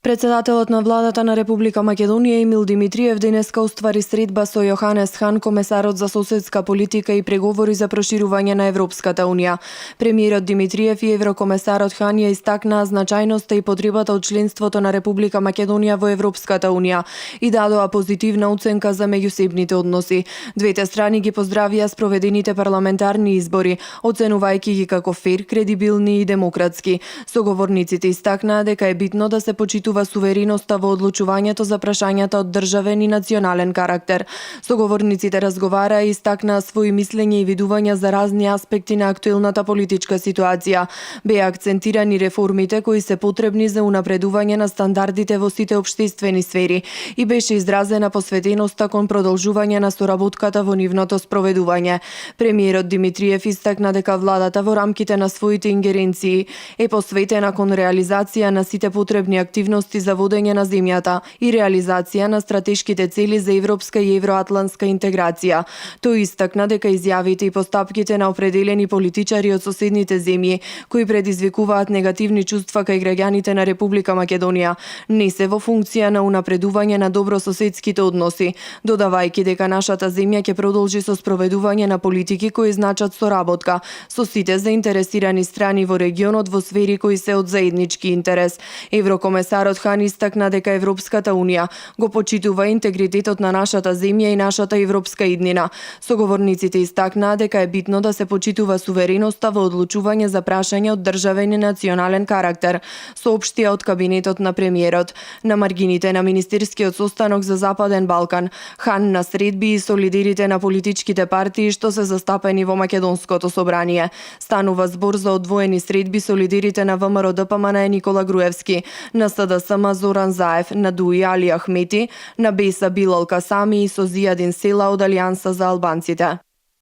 Председателот на владата на Република Македонија Емил Димитриев денеска уствари средба со Јоханес Хан, комесарот за соседска политика и преговори за проширување на Европската унија. Премиерот Димитриев и еврокомесарот Хан ја истакнаа значајноста и потребата од членството на Република Македонија во Европската унија и дадоа позитивна оценка за меѓусебните односи. Двете страни ги поздравија спроведените парламентарни избори, оценувајќи ги како фер, кредибилни и демократски. Соговорниците истакнаа дека е битно да се почитува сувереноста во одлучувањето за прашањата од државен и национален карактер. Соговорниците разговараа и истакнаа свои мислења и видувања за разни аспекти на актуелната политичка ситуација. Беа акцентирани реформите кои се потребни за унапредување на стандардите во сите општествени сфери и беше изразена посветеноста кон продолжување на соработката во нивното спроведување. Премиерот Димитриев истакна дека владата во рамките на своите ингеренции е посветена кон реализација на сите потребни активности за водење на земјата и реализација на стратешките цели за европска и евроатлантска интеграција. Тој истакна дека изјавите и постапките на определени политичари од соседните земји, кои предизвикуваат негативни чувства кај граѓаните на Република Македонија, не се во функција на унапредување на добрососедските односи, додавајќи дека нашата земја ќе продолжи со спроведување на политики кои значат соработка со сите заинтересирани страни во регионот во сфери кои се од заеднички интерес. Еврокомесарот Хан истакна дека Европската унија го почитува интегритетот на нашата земја и нашата европска иднина. Соговорниците истакнаа дека е битно да се почитува сувереноста во одлучување за прашања од државен и национален карактер, соопштија од кабинетот на премиерот. На маргините на министерскиот состанок за Западен Балкан, Хан на средби и со лидерите на политичките партии што се застапени во Македонското собрание. Станува збор за одвоени средби со лидерите на ВМРО ДПМН Никола Груевски, на СДСМ Зоран Заев, на ДУИ Али Ахмети, на БЕСА Билал Касами и со Зијадин Села од Алијанса за албанците.